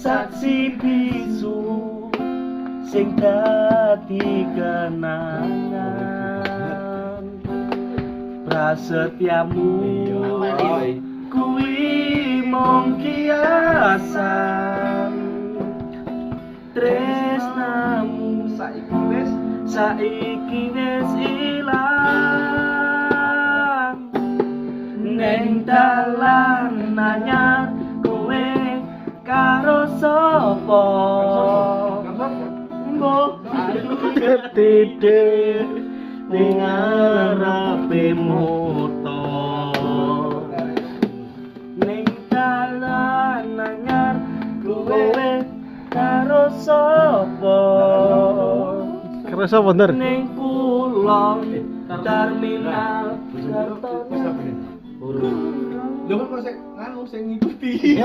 Saksi bisu sing dadi kenangan. Prasetyamu kuwi mung kiasan. Tresnamu Saiki wis saiki wis ilang. Neng dalan anyar kowe karo sapa? Mbok ngerti ning ngarepe moto. Ning dalan anyar kowe karo sapa? Kerasa bener. Ning kulon terminal. Lho, kan kok sing nganu sing ngikuti.